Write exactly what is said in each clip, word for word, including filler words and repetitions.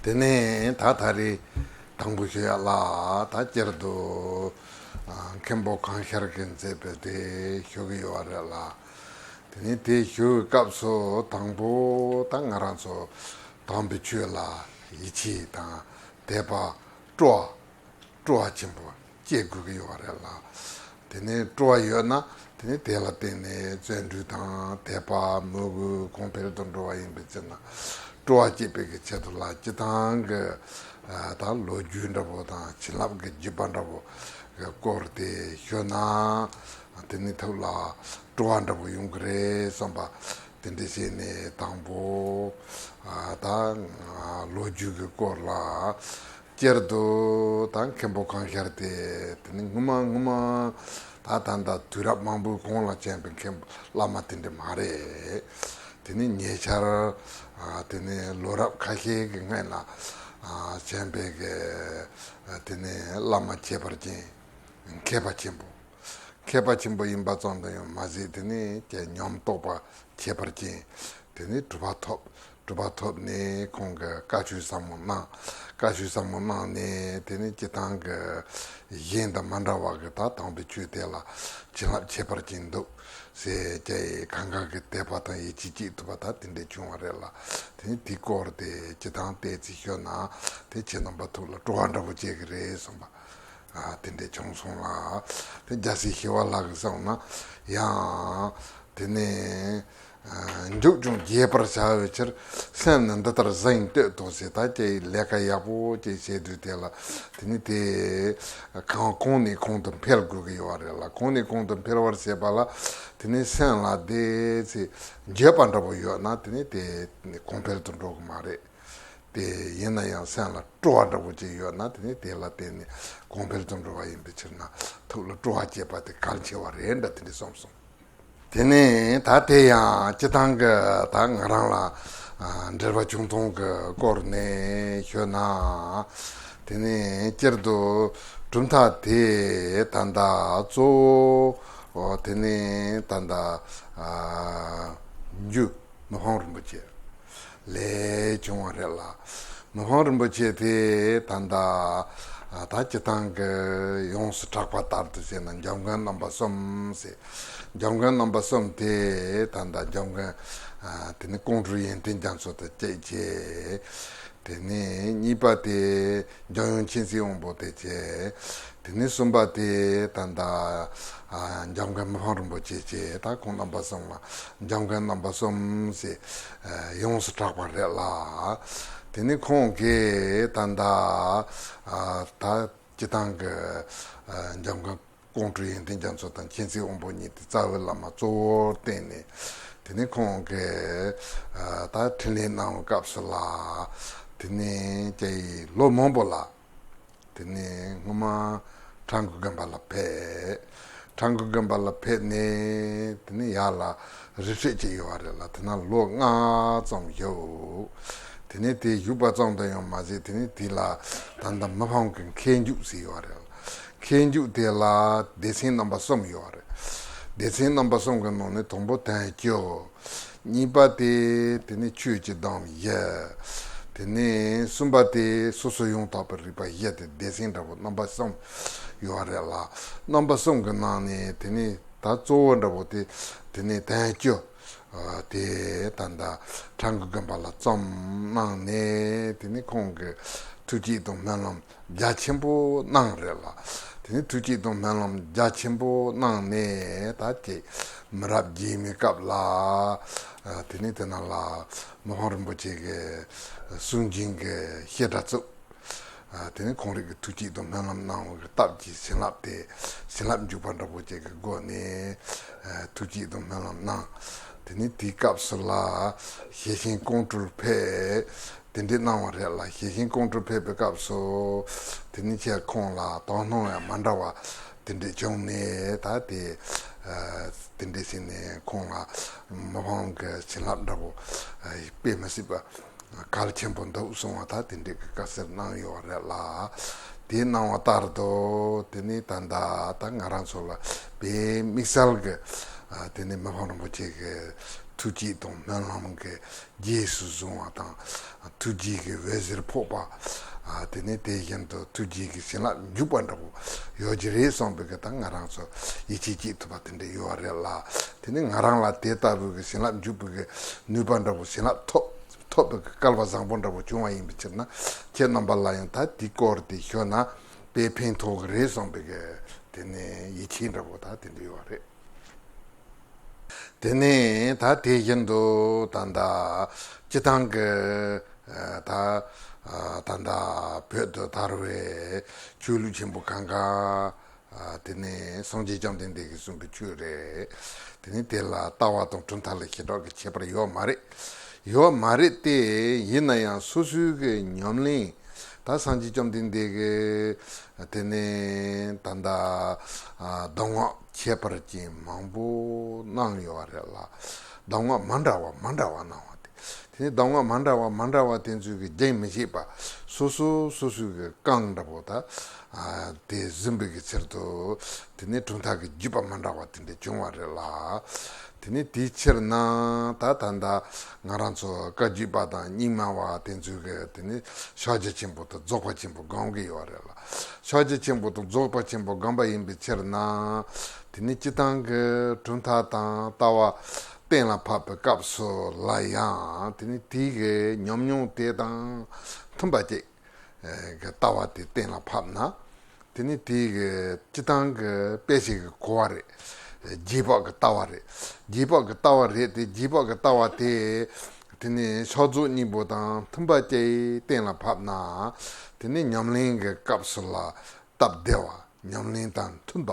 དེ་ནས་ད་ད་རེས་དང་པོ་ཞུ་ཡག་ལ་ད་སྤྱིར་དུ་ཨ་མཁན་པོ་གང་ཤར་གྱིས་མཛད་པའི་དེ་ཞུ་གི་ཡོད་རེད་ལ། དེ་ནས་དེ་ཞུ་བའི་སྐབས་སུ་དང་པོ་ད་ང་རང་ཚོ་དམ་པའི་ཆོས་ལ་ཡིད་ཆེས་དང་དད་པ་སྤྲོ་བ། སྤྲོ་བ་ཆེན་པོ་སྐྱེ་དགོས་ཀྱི་ཡོད་རེད་ལ། དེ་ནས་སྤྲོ་བ་ཡོད་ན་དེ་ནས་དེ་ལ་བརྟེན་ནས་བརྩོན་འགྲུས་དང་དད་པ་མོས་གུས་གོང་འཕེལ་དུ་འགྲོ་བ་ཡིན་པའི་ཕྱིར་ན། སྤྲོ་བ་སྐྱེད་པའི་གི་ཆེད་དུ་ལ་སྤྱི་བཏང་གི་ད་ལོ་རྒྱུས་འདྲ་པོ་དང་བྱིན་རླབས་ཀྱི་བརྒྱུད་པ་འདྲ་པོ་གི་སྐོར་དེ་ཞུ་ན། དེ་ནས་ཐུགས་ལ་སྤྲོ་བ་འདྲ་པོ་ཡོང་གི་རེད་བསམ་པ། དེ་འདྲ་བྱས་ནས་དང་པོ་ད་ལོ་རྒྱུས་ཀྱི་སྐོར་ལ། སྤྱིར་དུ་ད་མཁན་པོ་གང་ཤར་དེ་དེ་ནི་སྔོན་མ་སྔོན་མ་ད་ད་ལྟ་དུས་རབས་མང་པོའི་གོང་ལ་བྱོན་པའི་མཁན་པོ་བླ་མ་དེ་འདྲ་མ་རེད། དེ་ནི་ཉེ་ཆར་དེ་ནི་ལོ་རབས་ཁ་ཤས་ཀྱི་སྔོན་ལ་བྱོན་པའི་གི་དེ་ནི་བླ་མ་ཁྱད་པར་ཅན། མཁས་པ་ཆེན་པོ། མཁས་པ་ཆེན་པོ་ཡིན་པ་ཙམ་དུ་ཡང་མ་ཟད་དེ་ནི་ཀྱང་ཉམས་རྟོགས་པ་ཁྱད་པར་ཅན། དེ་ནི་གྲུབ་པ་ཐོབ། གྲུབ་པ་ཐོབ་ནས་ཁོང་གིས་བཀའ་ཆོས་ཟབ་མོ་གནང་། བཀའ་ཆོས་ཟབ་མོ་གནང་ནས་དེ་ནི་སྤྱི་བཏང་གི་གཞན་དང་མ་འདྲ་བ་གི་ད་དམ་པའི་ཆོས་དེ་ལ་བྱིན་རླབས་ཁྱད་པར་ཅན་འདུག་ཟེར་ཀྱང་གང་ག་གི་དད་པ་དང་ཡིད་ཆེས་སྐྱེ་ཐུབ་པ་ད་དེ་འདྲ་བྱུང་བ་རེད་ལ། དེ་ནི་དེའི་སྐོར་དེ་སྤྱི་བཏང་བལྟས་ཚེ་ཤོད་ན་དེ་ཁྱེད་རྣམ་པ་ཐུགས་ལ་སྤྲོ་བ་འདྲ་པོ་སྐྱེ་གི་རེད་བསམ་པ། ཨ་དེ་འདྲས་བྱུང་སོང་ལ། དེ་རྒྱལ་སྲས་ཞི་བ་ལྷ་གིས་གསུངས་ན་ཡང་། དེ་ནས་ཨ་མཇུག་ཀྱང་རྒྱས་པར་བྱ་བའི་ཕྱིར། སེམས་ནི་འདི་ལྟར་གཟིངས་བསྟོད་དོ་ཟེར། ད་ཀྱེ་ལས་ཀ་ཡག་པོ་ཅིག་བྱེད་དུས་དེ་ལ་དེ་ནི་དེ་གང་གོང་ནས་གོང་དུ་འཕེལ་དགོས་ཀྱི་ཡོད་རེད་ལ། གོང་ནས་གོང་དུ་འཕེལ་བར་བྱེད་པ་ལ་དེ་ནི་སེམས་ལ་དེ་ཚེ་འགྱོད་པ་འདྲ་པོ་ཡོད་ན་དེ་ནི་དེ་གོང་འཕེལ་དུ་འགྲོ་གི་མ་རེད། དེ་ཡིན་ན་ཡང་སེམས་ལ་སྤྲོ་བ་འདྲ་པོ་ཅིག་ཡོད་ན་དེ་ནི་དེ་ལ་བརྟེན་ནས་གོང་འཕེལ་དུ་འགྲོ་བ་ཡིན་པའི་ཕྱིར་ན་ཐུགས་ལ་སྤྲོ་བ་སྐྱེས་པ་དེ་གལ་ཆེ་བ་རེད་འདྲ་དེ་འདྲ་གསུངས་སོང་། དེ་ནས་ད་དེ་ཡང་སྤྱི་བཏང་གི་ད་ང་རང་ལ་ཨ་འབྲེལ་བ་བྱུང་སྟངས་ཀྱི་སྐོར་ནས་ཞུས་ན། དེ་ནས་སྤྱིར་དུ་གྲུབ་མཐའ་དེ་ད་ལྟ་གཙོ་བོ་དེ་ནས་ད་ལྟ་ཨ་འཇུ་མི་ཕམ་རིན་པོ་ཆེ་ལས་བྱུང་བ་རེད་ལ། མི་ཕམ་རིན་པོ་ཆེ་དེ་ད་ལྟ་ད་སྤྱི་བཏང་གི་ཡོངས་སུ་གྲགས་པ་ལྟར་དུ་བྱས་ན་འཇམ་མགོན་རྣམ་པ་གསུམ་ཟེར། འཇམ་མགོན་རྣམ་པ་གསུམ་དེ་ད་ལྟ་འཇམ་མགོན་དེ་ནི་ཀོང་སྤྲུལ་ཡོན་ཏན་རྒྱ་མཚོ་དང་བཅས་བྱས། དེ་ནས་གཉིས་པ་དེ་འཇམ་དབྱངས་མཁྱེན་བརྩེ་དབང་པོ་དེ་བྱས། དེ་ནས་གསུམ་པ་དེ་ད་ལྟ་ཨ་འཇམ་མགོན་མི་ཕམ་རིན་པོ་ཆེ་བྱས། ད་ཁོང་རྣམ་པ་གསུམ་ལ་འཇམ་མགོན་རྣམ་པ་གསུམ་ཟེར་ཨ་ཡོངས་སུ་གྲགས་པ་རེད་ལ། དེ་ནས་ཁོང་གིས་ད་ལྟ་ཨ་ད་སྤྱི་བཏང་གི་ཨ་འཇམ་མགོན་ཀོང་སྤྲུལ་ཡོན་ཏན་རྒྱ་མཚོ་དང་མཁྱེན་བརྩེ་དབང་པོ་གཉིས་དེ་རྩ་བའི་བླ་མ་གཙོ་བོར་བསྟེན་ནས། དེ་ནས་ཁོང་གིས་ཨ་ད་འཕྲིན་ལས་གནང་བའི་སྐབས་སུ་ལ། དེ་ནས་ཀྱེ་ལོ་མང་པོ་ལ། དེ་ནས་སྔོན་མ་ཁྲ་འགུ་དགོན་པ་ལ་ཕེབས། ཁྲ་འགུ་དགོན་པ་ལ་ཕེབས་ནས་དེ་ནས་ཡར་ལ་རི་ཁྲོད་ཅིག་ཡོད་པ་རེད་ལ། དེ་ན་ལོ་ལྔ་ཙམ་བཞུགས། དེ་ནས་དེ་བཞུགས་པ་ཙམ་དུ་ཡང་མ་ཟད་དེ་ནས་དེ་ལ་ད་ལྟ་མི་ཕམ་གྱི་མཁས་འཇུག་ཟེར་ཡོད་པ་རེད་ལ། མཁས་འཇུག་དེ་ལ་སྡེ་ཚན་རྣམ་པ་གསུམ་ཡོད་པ་རེད། སྡེ་ཚན་རྣམ་པ་གསུམ་གྱི་ནང་ནས་དང་པོ་དོན་བཅུ། གཉིས་པ་དེ་དེ་ནི་ཆོས་ཀྱི་སྡོམ་བཞི། དེ་ནས་གསུམ་པ་དེ་སོ་སོ་ཡང་དག་པའི་རིགས་པ་བཞི་སྟེ་སྡེ་ཚན་འདྲ་པོ་རྣམ་པ་གསུམ་ཡོད་རེད་ལ། རྣམ་པ་གསུམ་གྱི་ནང་ནས་དེ་ནི་ད་གཙོ་བོ་འདྲ་པོ་དེ་དེ་ནི་དོན་བཅུ་དེ་ད་ལྟ་ཁྲ་འགུ་དགོན་པ་ལ་བརྩམས་གནང་ནས། དེ་ནི་ཁོང་གི་ཐུགས་བསྐྱེད་དང་སྨོན་ལམ་རྒྱ་ཆེན་པོ་གནང་རེད་ལ། དེ་ནི་ཐུགས་བསྐྱེད་དང་སྨོན་ལམ་རྒྱ་ཆེན་པོ་གནང་ནས་ད་ཀྱེ་མི་རབས་རྗེས་མའི་སྐབས་ལ་ཨ་དེ་ནི་དེ་ན་ལ་མི་ཕམ་རིན་པོ་ཆེ་གི་གསུང་རྒྱུན་གྱི་བཤད་གྲྭ་བཙུགས། ཨ་དེ་ནི་ཁོང་རང་གི་ཐུགས་བསྐྱེད་དང་སྨོན་ལམ་གནང་བའི་སྟབས་ཀྱིས་བྱིན་རླབས་དེ་བྱིན་རླབས་འཇུག་པ་འདྲ་པོ་ཅིག་གི་སྒོ་ནས་ཨ་ཐུགས་བསྐྱེད་དང་སྨོན་ལམ་གནང་། དེ་ནི་དེའི་སྐབས་སུ་ལ་ཞེ་ཆེན་ཀོང་སྤྲུལ་ཕེབས། དེ་འདྲའི་གནང་བ་རེད་ལ། ཞེ་ཆེན་ཀོང་སྤྲུལ་ཕེབས་པའི་སྐབས་སུ་དེ་ནི་ཁྱེད་ཁོང་ལ་དོ་སྣང་ཡང་མ་འདྲ་བ་དེ་འདྲའི་བྱུང་ནས། ད་དེ་ཨ་དེ་འདྲའི་ཕྱིན་ནས་ཁོང་ལ་མི་ཕམ་གྱི་བྱིན་རླབས་འདྲ་པོ་ཨ་དཔེ་མི་སྲིད་པ་གལ་ཆེན་པོ་འདུག་གསུང་བ་ད་དེ་འདྲའི་གི་བཀའ་ཟེར་གནང་ཡོད་རེད་ལ། དེ་གནང་བ་ལྟར་དུ་དེ་ནི་ད་ལྟ་ད་ང་རང་ཚོ་ལ་དཔེ་དམིགས་བསལ་གྱི་ཨ་དེ་ནི་མི་ཕམ་རིན་པོ་ཆེ་གི་ ཐུགས་བསྐྱེད་དང་སྨོན་ལམ་གྱི་རྗེས་སུ་བཟུང་བ་དང་། ཐུགས་རྗེ་གི་འོད་ཟེར་ཕོག་པ། ཨ་དེ་ནས་དེ་བཞིན་དུ་ཐུགས་རྗེ་གི་བྱིན་རླབས་འཇུག་པ་འདྲ་པོ་ཡོད་ཀྱི་རེད་བསམ་པའི་གི་ད་ང་རང་ཚོ་ཡིད་ཆེས་བྱེད་ཐུབ་པ་དེ་འདྲ་ཡོད་རེད་ལ། དེ་ནས་ང་རང་ལ་དེ་ལྟ་བུའི་གི་བྱིན་རླབས་འཇུག་པའི་གི་ནུས་པ་འདྲ་པོ། བྱིན་རླབས་ཐོབ་ཐོབ་པའི་གི་སྐལ་བ་བཟང་པོ་འདྲ་པོ་བྱུང་བ་ཡིན་པའི་ཕྱིར་ན། ཁྱེད་རྣམ་པ་ལ་ཡང་ད་དེའི་སྐོར་དེ་ཞུས་ན་དཔེ་ཕན་ཐོགས་ཀྱི་རེད་བསམ་པའི་གི་དེ་ནས་ཡིད་ཆེས་འདྲ་པོ་ད་དེ་འདྲ་ཡོད་རེད། དེ་ནས་ད་དེ་བཞིན་དུ་ད་ལྟ་སྤྱི་བཏང་གི་ད་ད་ལྟ་བོད་དུ་དར་བའི་ཆོས་ལུགས་ཆེན་པོ་གང་ག། དེ་ནས་སངས་རྒྱས་བཅོམ་ལྡན་འདས་ཀྱིས་གསུངས་པའི་ཆོས་རེད། དེ་ནས་དེ་ལ་ལྟ་བ་དང་གྲུབ་མཐའ་ལ་ཞེ་དྲག་གི་ཁྱད་པར་ཡོད་མ་རེད། ཡོད་མ་རེད་དེ། ཡིན་ན་ཡང་སོ་སོའི་གི་ཉམས་ལེན། ད་སངས་རྒྱས་བཅོམ་ལྡན་འདས་ཀྱིས་དེ་ནས་ད་ལྟ་གདམས་ངག་ཁྱད་པར་ཅན་མང་པོ་གནང་ཡོད་རེད་ལ། གདམས་ངག་མ་འདྲ་བ་མ་འདྲ་བ་གནང་བ་དེ། དེ་ནས་གདམས་ངག་མ་འདྲ་བ་མ་འདྲ་བ་དེ་ཚོའི་གི་རྒྱུན་མི་ཆད་པ། སོ་སོ་སོ་སོའི་གི་རྐང་འདྲ་པོ་ད་དེ་ཟིན་པའི་གི་ཕྱིར་དུ། དེ་ནས་གྲུབ་མཐའ་གི་བརྒྱུད་པ་མ་འདྲ་བ་དེ་འདྲ་བྱུང་བ་རེད་ལ། དེ་ནས་དེའི་ཕྱིར་ན་ད་ད་ལྟ་ང་རང་ཚོ་བཀའ་བརྒྱུད་པ་དང་རྙིང་མ་བ་དེ་ཚོའི་གི་དེ་ནས་ཕྱག་རྒྱ་ཆེན་པོ་དང་རྫོགས་པ་ཆེན་པོ་སྒོམ་གི་ཡོད་རེད་ལ། ཕྱག་རྒྱ་ཆེན་པོ་དང་རྫོགས་པ་ཆེན་པོ་སྒོམ་པ་ཡིན་པའི་ཕྱིར་ན། དེ་ནས་སྤྱི་བཏང་གི་གྲུབ་མཐའ་དང་ལྟ་བ་གཏན་ལ་ཕབ་པའི་སྐབས་སུ་ལ་ཡང་དེ་ནས་དེའི་གི་ཉམས་མྱོང་དེ་དང་མཐུན་པ་ཅིག་གི་ལྟ་བ་དེ་གཏན་ལ་ཕབ་ན། དེ་ནས་དེའི་གི་སྤྱི་བཏང་གི་དཔེ་ཆའི་གི་གོ་བ་རེད། རྗེས་དཔག་གི་ལྟ་བ་རེད། རྗེས་དཔག་གི་ལྟ་བ་རེད་དེ། རྗེས་དཔག་གི་ལྟ་བ་དེ་དེ་ནས་ཕྱག་རྫོགས་གཉིས་པོ་དང་མཐུན་པ་ཅིག་གཏན་ལ་ཕབ་ན། དེ་ནས་ཉམས་ལེན་གྱི་སྐབས་སུ་ལ་སྟབས་བདེ་བ། ཉམས་ལེན་དང་མཐུན་པ།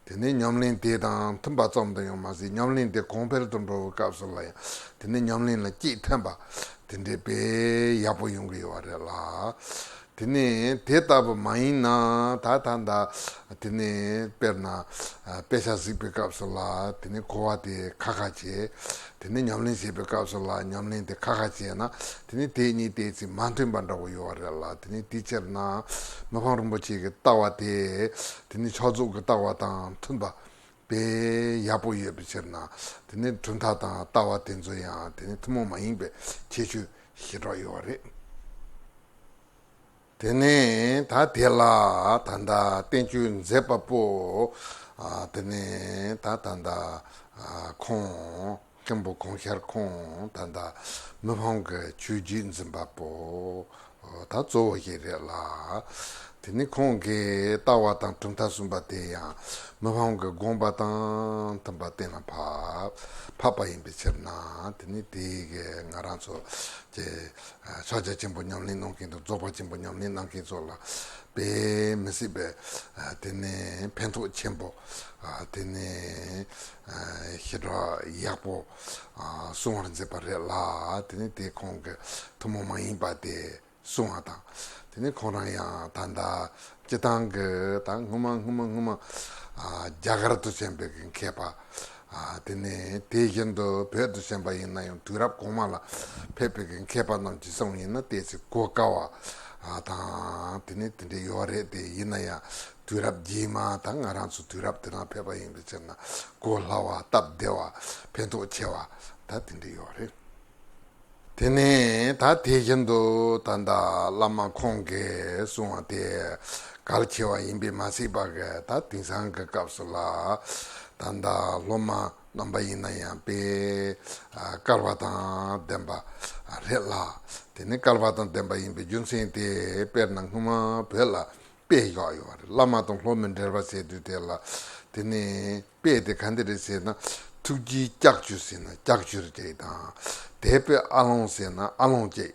དེ་ནས་ཉམས་ལེན་དེ་དང་མཐུན་པ་ཙམ་དུ་ཡང་མ་ཟད། ཉམས་ལེན་དེ་གོང་འཕེལ་དུ་འགྲོ་བའི་སྐབས་སུ་ལ་ཡང་། དེ་ནས་ཉམས་ལེན་ལ་གཅིག་མཐུན་པ་དེ་འདྲའི་དཔེ་ཡག་པོ་ཡོང་གི་ཡོད་རེད་ལ། དེ་ནས་དེ་ལྟ་བུ་མ་ཡིན་ན་ད་ད་ད་དེ་ནས་དཔེར་ན་དཔེ་ཆ་གཟིགས་པའི་སྐབས་སུ་ལ་དེ་ནས་གོ་བ་དེ་ཁ་ཁ་བྱས། དེ་ནས་ཉམས་ལེན་བྱེད་པའི་སྐབས་སུ་ལ་ཉམས་ལེན་དེ་ཁ་ཁ་བྱས་ན། དེ་ནས་དེ་གཉིས་དེ་ཚིག་མ་མཐུན་པ་འདྲ་བོ་ཡོད་རེད་ལ། དེ་ནས་དེའི་ཕྱིར་ན་མི་ཕམ་རིན་པོ་ཆེ་གི་ལྟ་བ་དེ་དེ་ནས་ཕྱག་རྫོགས་ཀྱི་ལྟ་བ་དང་མཐུན་པ་དཔེ་ཡག་པོ་ཡོད་པའི་ཕྱིར་ན། དེ་ནས་གྲུབ་མཐའ་དང་ལྟ་བ་དེ་ཚོ་ཡང་དེ་ནས་ཐུན་མོང་མ་ཡིན་པའི་ཁྱད་ཆོས་ཞེ་དྲག་ཡོད་རེད། དེ་ནས་ད་དེ་ལ་ད་ལྟ་བསྟན་བཅོས་མཛད་པ་པོ། ཨ་དེ་ནས་ད་ད་ལྟ་ཨ་ཁོང་མཁན་པོ་གོང་ཤར་ཁོང་ད་ལྟ་མི་ཕམ་གྱི་ཆོས་བརྒྱུད་འཛིན་པ་པོ་ད་གཙོ་བོ་ཞིག་རེད་ལ། དེ་ནས་ཁོང་གིས་ལྟ་བ་དང་གྲུབ་མཐའ་གསུངས་པ་དེ་ཡང་མི་ཕམ་གྱི་དགོངས་པ་དང་མཐུན་པ་གཏན་ལ་ཕབ་ཕབ་པ་ཡིན་པའི་ཕྱིར་ན། དེ་ནས་དེ་གི་ང་རང་ཚོ་གི་ཕྱག་རྒྱ་ཆེན་པོ་ཉམས་ལེན་གནང་མཁན་དང་རྫོགས་པ་ཆེན་པོ་ཉམས་ལེན་གནང་མཁན་ཚོ་ལ་དཔེ་མི་སྲིད་པའི་དེ་ནས་ཕན་ཐོགས་ཆེན་པོ། དེ་ནས་ཞེ་དྲག་ཡག་པོ་གསུང་བར་མཛད་པ་རེད་ལ། དེ་ནས་དེ་ཁོང་གི་ཐུན་མོང་མ་ཡིན་པ་དེ་གསུང་བ་དང་། དེ་ནས་ཁོང་རང་ཡང་ད་ལྟ་སྤྱི་བཏང་གི་ད་སྔོན་མ་སྔོན་མ་སྔོན་མ་རྒྱ་གར་དུ་བྱོན་པའི་གི་མཁས་པ། ཨ་དེ་ནས་དེ་བཞིན་དུ་བོད་དུ་བྱོན་པ་ཡིན་ན་ཡང་དུས་རབས་གོང་མ་ལ་ཕེབས་པའི་གི་མཁས་པ་རྣམས་ཀྱིས་གསུངས་ཡིན་ན་ཏོག་ཙམ་གོ་དཀའ་བ་ཨ་དང་དེ་ནས་དེ་འདྲ་ཡོད་རེད་དེ། ཡིན་ན་ཡང་དུས་རབས་རྗེས་མ་དང་ང་རང་ཚོ་དུས་རབས་དེ་དང་ཕེབས་པ་ཡིན་པའི་ཕྱིར་ན་གོ་སླ་བ་སྟབས་བདེ་བ་ཕན་ཐོགས་ཆེ་བ་ད་དེ་འདྲ་ཡོད་རེད། དེ་ནས་ད་དེ་བཞིན་དུ་ད་ལྟ་བླ་མ་ཁོང་གིས་གསུང་བ་དེ་གལ་ཆེ་བ་ཡིན་པས་མ་ཚད་པ་གི་ད་དེང་སང་གི་སྐབས་སུ་ལ་ད་ལྟ་སློབ་མ་རྣམ་པ་ཡིན་ན་ཡང་དཔེ་སྐལ་བ་དང་ལྡན་པ་རེད་ལ། དེ་ནས་སྐལ་བ་དང་ལྡན་པ་ཡིན་པའི་རྒྱུ་མཚན་དེ་དཔེར་ན་སྔོན་མ་བོད་ལ་དཔེ་བཞག་ཡོད་རེད། བླ་མ་དང་སློབ་མའི་འབྲེལ་བ་ཟེར་དུས་དེ་ལ་དེ་ནས་དཔེ་དེ་ག་འདྲ་རེད་ཟེར་ན། ཐུགས་རྗེའི་ལྕགས་ཀྱུ་ཟེར་ན་ལྕགས་ཀྱུ་གཅིག་དང་། དད་པའི་ཨ་ལོང་ཟེར་ན་ཨ་ལོང་གཅིག་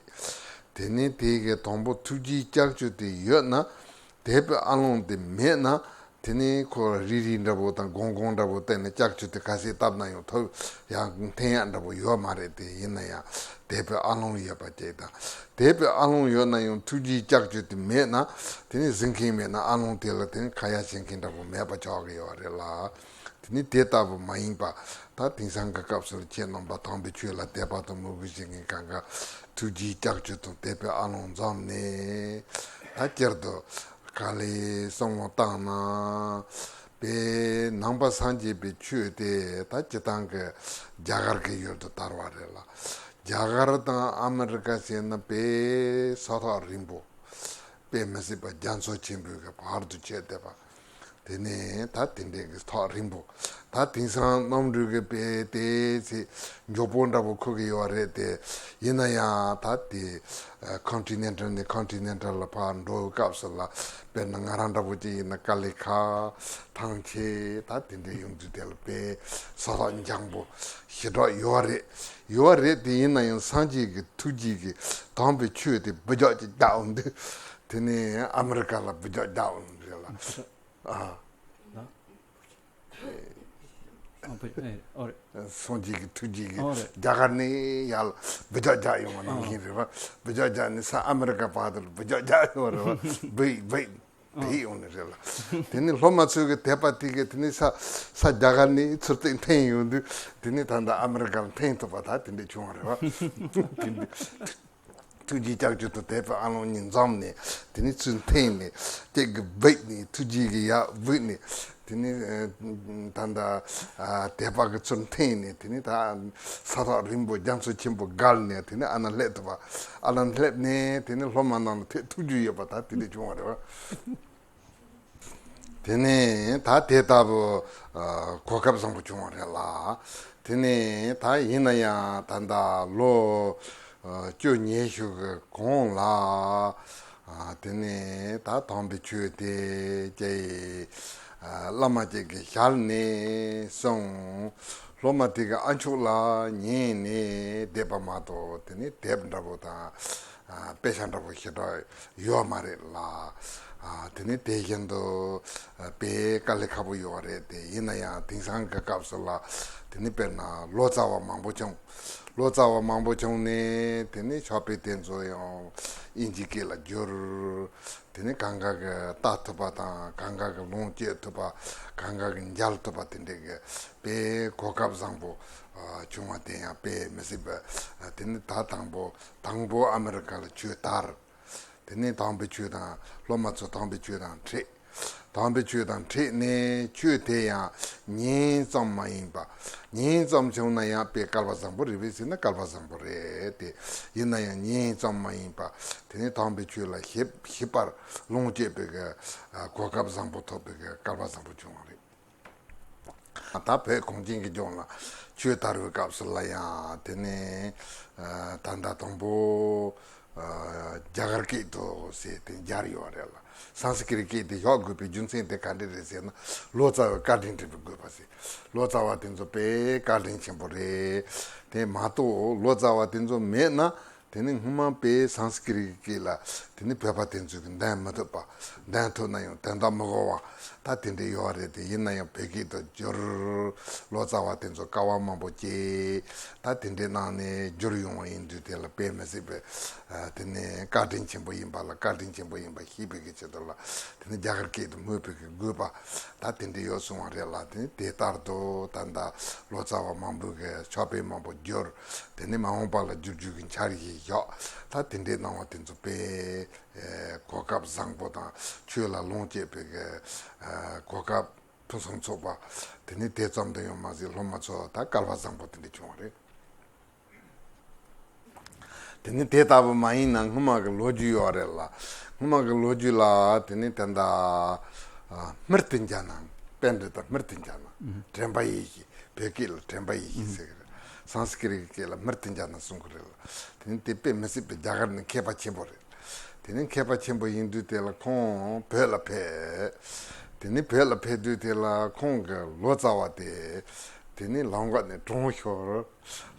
དེ་ནས་དེ་གི་དང་པོ་ཐུགས་རྗེའི་ལྕགས་ཀྱུ་དེ་ཡོད་ན། དད་པའི་ཨ་ལོང་དེ་མེད་ན། དེ་ནས་ཁོ་རིལ་རིལ་འདྲ་པོ་དང་སྒོང་སྒོང་འདྲ་པོ་བསྟན་ནས་ལྕགས་ཀྱུ་དེ་ག་ཚད་བཏབ་ན་ཡང་ཐོབ་ཡང་འཐེན་ཡག་འདྲ་པོ་ཡོད་མ་རེད་དེ། ཡིན་ན་ཡང་དད་པའི་ཨ་ལོང་ཡོད་པ་གཅིག་དང་། དད་པའི་ཨ་ལོང་ཡོད་ན་ཡང་ཐུགས་རྗེའི་ལྕགས་ཀྱུ་དེ་མེད་ན། དེ་ནས་ཟིན་མཁན་མེད་ན་ཨ་ལོང་དེ་ལ་དེ་ནས་ཁ་ཡ་བྱེད་མཁན་འདྲ་པོ་མེད་པ་ཆགས་ཀྱི་ཡོད་རེད་ལ། དེ་ནི་དེ་ལྟ་བུ་མ་ཡིན་པ། ད་དེང་སང་གི་སྐབས་སུ་ཁྱེད་རྣམ་པ་དམ་པའི་ཆོས་ལ་དད་པ་དང་མོས་གུས་བྱེད་མཁན་གང་ག་ཐུགས་རྗེའི་ལྕགས་ཀྱུ་དང་དད་པའི་ཨ་ལོང་འཛོམས་ནས། ད་སྤྱིར་དུ་དཀའ་ལས་བསམ་བློ་བཏང་ན་ པའི་ནང་པ་སངས་རྒྱས་པའི་ཆོས་དེ་ད་སྤྱིར་བཏང་གི་རྒྱ་གར་གྱི་ཡུལ་དུ་དར་བ་རེད་ལ། རྒྱ་གར་དང་ཨ་མི་རི་ཀ་བྱས་ན་དཔེ་ས་ཐག་རིང་པོ། དཔེ་མི་སྲིད་པ་རྒྱ་མཚོ་ཆེན་པོའི་གི་བར་དུ་ཆད་བསྡད་པ། དེ་ནས་ད་དེ་འདྲའི་གི་ཐག་རིང་པོ། ད་དེང་སང་གནམ་གྲུ་གི་དཔེ་དེ་ཚེ་མགྱོགས་པོ་འདྲ་པོ་འཁུར་གི་ཡོད་རེད་དེ། ཡིན་ན་ཡང་ད་དེ་ཀོན་ཊི་ནེན་ཊལ་ནས་ཀོན་ཊི་ནེན་ཊལ་ལ་ཕར་འགྲོ་བའི་སྐབས་སུ་ལ། དཔེར་ན་ང་རང་འདྲ་པོ་ཅིག་ཡིན་ན་ཀ་ལི་ཁ། ཐང་ཆེ། ད་དེ་འདྲའི་ཡོང་དུས་དེ་ལ་དཔེ་ས་ཐག་འཇམ་པོ་ཞེ་དྲག་ཡོད་རེད། ཡོད་རེད་དེ། ཡིན་ན་ཡང་སངས་རྒྱས་ཀྱི་ཐུགས་རྗེ་གིས་དམ་པའི་ཆོས་དེ་འབུ་ཅག་ཅིག་རྒྱག་འོང་དུས། དེ་ནས་ཨ་མི་རི་ཀ་ལ་འབུ་ཅག་རྒྱག་འོང་རེད་ལ། ཨ། ཨ་བུ་ཨེ་ཨོ་རེད། སངས་རྒྱས་ཀྱི་ཐུགས་རྗེ་གིས་ཨོ་རེད། རྒྱ་གར་ནས་ཡར་འབུ་ཅག་རྒྱག་ཡོང་བ་ནང་བཞིན་རེད་པ། འབུ་ཅག་རྒྱག་ནས་ས་ཨ་མི་རི་ཀ་བར་དུ་འབུ་ཅག་རྒྱག་ཡོང་བ་རེད་པ། འབུ་འབུ་དེད་ཡོང་ནི་རེད་ལ། དེ་ནས་སློབ་མ་ཚོས་ཀྱི་དད་པ་དེ་གིས་དེ་ནས་ས་ས་རྒྱ་གར་ནས་ཚུར་ཏེ་འཐེན་ཡོང་དུས། དེ་ནས་ད་ལྟ་ཨ་མི་རི་ཀར་འཐེན་ཐུབ་པ་ད་དེ་འདྲས་བྱུང་བ་རེད་པ། དེ་འདྲས། ཐུགས་རྗེའི་ལྕགས་ཀྱུ་དང་དད་པའི་ཨ་ལོང་གཉིས་འཛོམས་ནས། དེ་ནས་ཚུར་འཐེན་ནས། གཅིག་གིས་འབུད་ནས། ཐུགས་རྗེ་གིས་ཡར་འབུད་ནས། དེ་ནས་ཨ་ད་ལྟ་ཨ་དད་པ་གིས་ཚུར་འཐེན་ནས། དེ་ནས་ད་ས་ཐག་རིང་པོ་རྒྱ་མཚོ་ཆེན་པོ་བརྒལ་ནས། དེ་ནས་ཨ་ན་སླེབས་ཐུབ་པ། ཨ་ན་སླེབས་ནས་དེ་ནས་སློབ་མ་རྣམས་ལ་ཐད་ཐུགས་རྒྱུས་ཡོད་པ་ད་དེ་འདྲས་བྱུང་བ་རེད་པ། དེ་ནས་ད་དེ་ལྟ་བུ་ཨ་གོ་སྐབས་བཟང་པོ་བྱུང་བ་རེད་ལ། དེ་ནས་ད་ཡིན་ན་ཡང་ད་ལྟ་ལོ་ཨ་བཅུ་ཉི་ཤུ་གི་གོང་ལ། ཨ་དེ་ནས་ད་དམ་པའི་ཆོས་དེ་ཀྱེ་ཨ་བླ་མ་ཅིག་གི་ཞལ་ནས་གསུངས། སློབ་མ་དེ་གིས་ཨ་མཆོག་ལ་ཉན་ནས་བསྡད་པ་མ་གཏོགས། དེ་ནས་དེབ་འདྲ་པོ་དང་ཨ་དཔེ་ཆ་འདྲ་པོ་ཞེ་དྲག་ཡོད་མ་རེད་ལ། ཨ་དེ་ནས་དེ་བཞིན་དུ་ཨ་དཔེ་དཀའ་ལས་ཁག་པོ་ཡོད་རེད་དེ། ཡིན་ན་ཡང་དེང་སང་གི་སྐབས་སུ་ལ། དེ་ནས་དཔེར་ན་ལོ་ཙཱ་བ་མང་པོ་བྱུང་། ལོ་ཙཱ་བ་མང་པོ་བྱུང་ནས། དེ་ནས་ཕྱག་དཔེ་དེ་ཚོ་ཡང་དབྱིན་ཇིའི་སྐད་ལ་བསྒྱུར། དེ་ནས་གང་ག་གིས་ལྟ་ཐུབ་པ་དང་། གང་ག་གིས་ལོངས་སྤྱོད་ཐུབ་པ། གང་ག་གིས་མཇལ་ཐུབ་པ། དེ་འདྲའི་གི་དཔེ་གོ་སྐབས་བཟང་པོ་ཨ་བྱུང་བ་དེ་ཡང་དཔེ་མི་སྲིད་པ། ཨ་དེ་ནས་ད་དང་པོ་དང་པོ་ཨ་མི་རི་ཀ་ལ་ཆོས་དར། དེ་ནས་དམ་པའི་ཆོས་དང་། སློབ་མ་ཚོ་དམ་པའི་ཆོས་དང་འཕྲད། དམ་པའི་ཆོས་དང་འཕྲད་ནས། ཆོས་དེ་ཡང་ཉན་ཙམ་མ་ཡིན་པ། ཉན་ཙམ་བྱུང་ན་ཡང་དཔེ་སྐལ་བ་བཟང་པོ་རེད་པས་ཟེར་ན་སྐལ་བ་བཟང་པོ་རེད་དེ། ཡིན་ན་ཡང་ཉན་ཙམ་མ་ཡིན་པ། དེ་ནས་དམ་པའི་ཆོས་ལ་ཞིབ་ཞིབ་པར་ལོངས་སྤྱོད་པའི་གི་ཨ་གོ་སྐབས་བཟང་པོ་ཐོབ་པའི་གི་སྐལ་བ་བཟང་པོ་བྱུང་བ་རེད། ད་བོད་གངས་ཅན་གྱི་ལྗོངས་ལ་ཆོས་དར་བའི་སྐབས་སུ་ལ་ཡང་། དེ་ནས་ཨ་ད་ལྟ་དང་པོ་ཨ་རྒྱ་གར་སྐད་དུ་ཟེར་དེ་སྦྱར་ཡོད་རེད་ལ། སཾ་སྐྲྀཏ་སྐད་དེ་བཞག་དགོས་པའི་རྒྱུ་མཚན་དེ་ག་འདྲ་རེད་ཟེར་ན། ལོ་ཙཱ་བའི་བཀའ་དྲིན་དྲན་པའི་དགོས་པ་ཟེར། ལོ་ཙཱ་བ་དེ་ཚོ་དཔེ་བཀའ་དྲིན་ཆེན་པོ་རེད། དེ་མ་གཏོགས་ལོ་ཙཱ་བ་དེ་ཚོ་མེད་ན། དེ་ནས་སྔོན་མ་དཔེ་སཾ་སྐྲྀཏ་སྐད་ལ་དེ་ནས་བོད་པ་དེ་ཚོས་ཀྱིས་འདོན་མི་ཐུབ་པ། འདོན་ཐུབ་ན་ཡང་དོན་དག་མི་གོ་བ། ད་དེ་འདྲ་ཡོད་རེད་དེ། ཡིན་ན་ཡང་བོད་སྐད་དུ་བསྒྱུར། ལོ་ཙཱ་བ་དེ་ཚོ་དཀའ་བ་མང་པོ་སྤྱད། ད་དེ་འདྲའི་ནང་ནས་བསྒྱུར་ཡོང་བ་ཡིན་དུས། དེ་ལ་དཔེ་མི་སྲིད་པའི་ཨ་དེ་ནས་བཀའ་དྲིན་ཆེན་པོ་ཡིན་པ་ལ། བཀའ་དྲིན་ཆེན་པོ་ཡིན་པ་ཤེས་པའི་གི་ཆེད་དུ་ལ། དེ་ནས་རྒྱ་གར་སྐད་དུ་སྨོས་པའི་གི་དགོས་པ། ད་དེ་འདྲ་ཡོད་སོང་བ་རེད་ལ། དེ་ནས་དེ་ལྟར་དུ་ད་ལྟ་ལོ་ཙཱ་བ་མང་པོའི་གི་ཕྱག་དཔེ་མང་པོ་བསྒྱུར། དེ་ནས་མ་འོངས་པ་ལ་བསྒྱུར་རྒྱུ་གི་འཆར་གཞི་བཞག། ད་དེ་འདྲའི་གནང་བ་དེ་ཚོ་དཔེ་ཨེ་གོ་སྐབས་བཟང་པོ་དང་། ཆོས་ལ་ལོངས་སྤྱོད་པའི་གི་ཨེ་གོ་སྐབས་ཕུན་སུམ་ཚོགས་པ། དེ་ནས་དེ་ཙམ་དུ་ཡང་མ་ཟད། སློབ་མ་ཚོ་ད་སྐལ་བ་བཟང་པོ་དེ་འདྲ་བྱུང་བ་རེད། དེ་ནས་དེ་ལྟ་བུ་མ་ཡིན་ན་སྔོན་མ་གི་ལོ་རྒྱུས་ཡོད་རེད་ལ། སྔོན་མ་གི་ལོ་རྒྱུས་ལ་དེ་ནས་ད་ལྟ་ཨ་སྨྲྀ་ཏི་ཛྙཱ་ན། པཎྜི་ཏ་སྨྲྀ་ཏི་ཛྙཱ་ན། ཨུ་ཧུ། དྲན་པ་ཡེ་ཤེས། བོད་སྐད་ལ་དྲན་པ་ཡེ་ཤེས་ཟེར་གི་རེད། སཾ་སྐྲྀཏ་སྐད་ལ་སྨྲྀ་ཏི་ཛྙཱ་ན་གསུང་གི་རེད་ལ། དེ་ནས་དེ་དཔེ་མི་སྲིད་པའི་རྒྱ་གར་ནས་མཁས་པ་ཆེན་པོ་རེད། དེ་ནས་མཁས་པ་ཆེན་པོ་ཡིན་དུས་དེ་ལ་ཁོང་བོད་ལ་ཕེབས། དེ་ནས་བོད་ལ་ཕེབས་དུས་དེ་ལ་ཁོང་གི་ལོ་ཙཱ་བ་དེ་དེ་ནས་ལམ་ཁ་ནས་གྲོངས་ཤོར།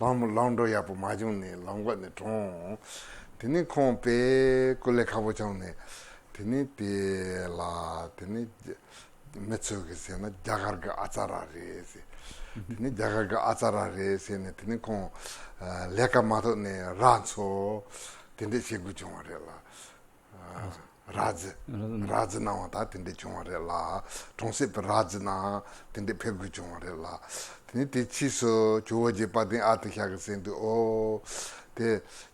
ལམ་ལམ་འགྲོ་ཡག་པོ་མ་བྱུང་ནས་ལམ་ཁ་ནས་གྲོངས། དེ་ནས་ཁོང་དཔེ་སྐུ་ལས་ཁག་པོ་བྱུང་ནས། དེ་ནས་དེ་ལ་དེ་ནས་མི་ཚོས་ཀྱིས་ཟེར་ན་རྒྱ་གར་གྱི་ཨ་ཙ་ར་རེད་ཟེར། དེ་ནས་རྒྱ་གར་གྱི་ཨ་ཙ་ར་རེད་ཟེར་ནས། དེ་ནས་ཁོང་ཨ་ལས་ཀ་མ་ཐོབ་ནས་ར་འཚོ། དེ་འདྲས་བྱེད་དགོས་བྱུང་བ་རེད་ལ། ཨ་ར་རྫི། ར་རྫི། ར་རྫི་གནང་བ་ད་དེ་འདྲས་བྱུང་བ་རེད་ལ། གྲོང་གསེབ་པའི་ར་རྫི་ནང་དེ་འདྲས་ཕེབས་དགོས་བྱུང་བ་རེད་ལ། དེ་ནས་དེ་ཕྱིས་སུ་ཇོ་བོ་རྗེ་དཔལ་ལྡན་ཨ་ཏི་ཤ་གིས་གསན་དུས། ཨོ། དེ་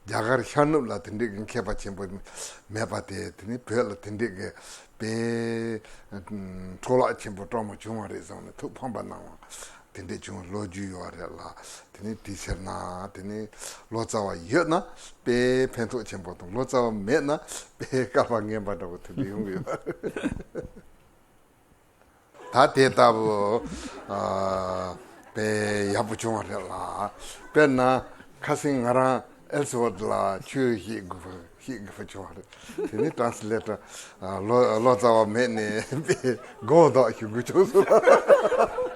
རྒྱ་གར་ཤར་ནུབ་ལ་དེ་འདྲས་ཀྱི་མཁས་པ་ཆེན་པོ་མེད་པ་དེ། དེ་ནི་བོད་ལ་དེ་འདྲས་ཀྱི་དཔེ་འཕྲོ་བརླག་ཆེན་པོ་སྤྲང་མོ་བྱུང་བ་རེད་བསམ་ནས་ཐུགས་ཕམ་པ་གནང་བ་དེ་འདྲས་བྱུང་བའི་ལོ་རྒྱུས་ཡོད་རེད་ལ། དེ་ནི་དེའི་ཕྱིར་ན་དེ་ནི་ལོ་ཙཱ་བ་ཡོད་ན་དཔེ་ཕན་ཐོགས་ཆེན་པོ་དང་། ལོ་ཙཱ་བ་མེད་ན་དཔེ་བསྐལ་པ་ངན་པ་འདྲ་བོ་དེ་འདྲས་ཡོང་གི་ཡོད་རེད། ད་དེ་ལྟ་བུ་ཨ་དཔེ་ཡག་པོ་བྱུང་བ་རེད་ལ། དཔེར་ན་ཁ་སང་ང་རང་ཨེལ་སི་ཝར་ཌི་ལ་ཆོས་བཤད་དགོས་པ་བཤད་དགོས་པ་བྱུང་བ་རེད། དེ་ནི་ཊ་རན་སི་ལེ་ཊར་ལོ་ལོ་ཙཱ་བ་མེད་ནས་དཔེ་མགོ་འདོགས་ཞུ་དགོས་བྱུང་སོང་།